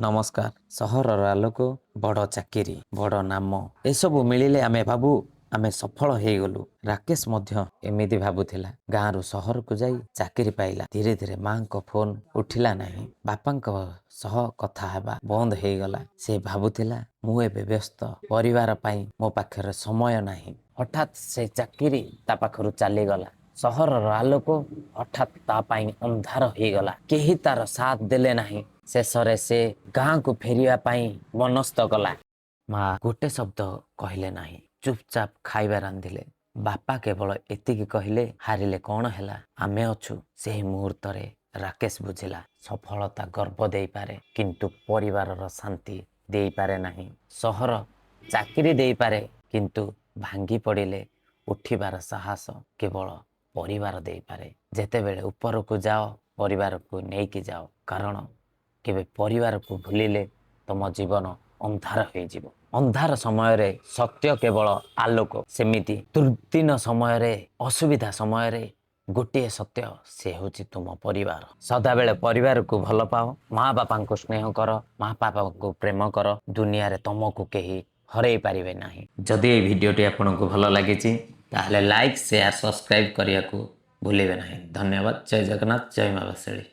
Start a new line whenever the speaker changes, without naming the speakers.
ନମସ୍କାର। ସହରର ଆଲୋକ, ବଡ଼ ଚାକିରି, ବଡ଼ ନାମ, ଏସବୁ ମିଳିଲେ ଆମେ ଭାବୁ ଆମେ ସଫଳ ହେଇଗଲୁ। ରାକେଶ ମଧ୍ୟ ଏମିତି ଭାବୁଥିଲା। ଗାଁରୁ ସହରକୁ ଯାଇ ଚାକିରି ପାଇଲା। ଧୀରେ ଧୀରେ ମାଙ୍କ ଫୋନ ଉଠିଲା ନାହିଁ, ବାପାଙ୍କ ସହ କଥା ହେବା ବନ୍ଦ ହେଇଗଲା। ସେ ଭାବୁଥିଲା, ମୁଁ ଏବେ ବ୍ୟସ୍ତ, ପରିବାର ପାଇଁ ମୋ ପାଖରେ ସମୟ ନାହିଁ। ହଠାତ୍ ସେ ଚାକିରି ତା ପାଖରୁ ଚାଲିଗଲା। ସହରର ଆଲୋକ ହଠାତ୍ ତା ପାଇଁ ଅନ୍ଧାର ହେଇଗଲା। କେହି ତାର ସାଥ ଦେଲେ ନାହିଁ। ଶେଷରେ ସେ ଗାଁକୁ ଫେରିବା ପାଇଁ ମନସ୍ଥ କଲା। ମା ଗୋଟେ ଶବ୍ଦ କହିଲେ ନାହିଁ, ଚୁପଚାପ ଖାଇବା ରାନ୍ଧିଲେ। ବାପା କେବଳ ଏତିକି କହିଲେ, ହାରିଲେ କ'ଣ ହେଲା, ଆମେ ଅଛୁ। ସେହି ମୁହୂର୍ତ୍ତରେ ରାକେଶ ବୁଝିଲା, ସଫଳତା ଗର୍ବ ଦେଇପାରେ, କିନ୍ତୁ ପରିବାରର ଶାନ୍ତି ଦେଇପାରେ ନାହିଁ। ସହର ଚାକିରି ଦେଇପାରେ, କିନ୍ତୁ ଭାଙ୍ଗି ପଡ଼ିଲେ ଉଠିବାର ସାହସ କେବଳ ପରିବାର ଦେଇପାରେ। ଯେତେବେଳେ ଉପରକୁ ଯାଅ, ପରିବାରକୁ ନେଇକି ଯାଅ, କାରଣ କେବେ ପରିବାରକୁ ଭୁଲିଲେ ତମ ଜୀବନ ଅନ୍ଧାର ହେଇଯିବ। ଅନ୍ଧାର ସମୟରେ ସତ୍ୟ କେବଳ ଆଲୋକ। ସେମିତି ଦୁର୍ଦିନ ସମୟରେ, ଅସୁବିଧା ସମୟରେ ଗୋଟିଏ ସତ୍ୟ, ସେ ହେଉଛି ତୁମ ପରିବାର। ସଦାବେଳେ ପରିବାରକୁ ଭଲ ପାଅ, ମା ବାପାଙ୍କୁ ସ୍ନେହ କର, ମା ବାପାଙ୍କୁ ପ୍ରେମ କର। ଦୁନିଆରେ ତମକୁ କେହି ହରେଇ ପାରିବେ ନାହିଁ। ଯଦି ଏଇ ଭିଡ଼ିଓଟି ଆପଣଙ୍କୁ ଭଲ ଲାଗିଛି, ତାହେଲେ ଲାଇକ୍, ସେୟାର, ସବସ୍କ୍ରାଇବ୍ କରିବାକୁ ଭୁଲିବେ ନାହିଁ। ଧନ୍ୟବାଦ। ଜୟ ଜଗନ୍ନାଥ, ଜୟ ମା ବାସେଳି।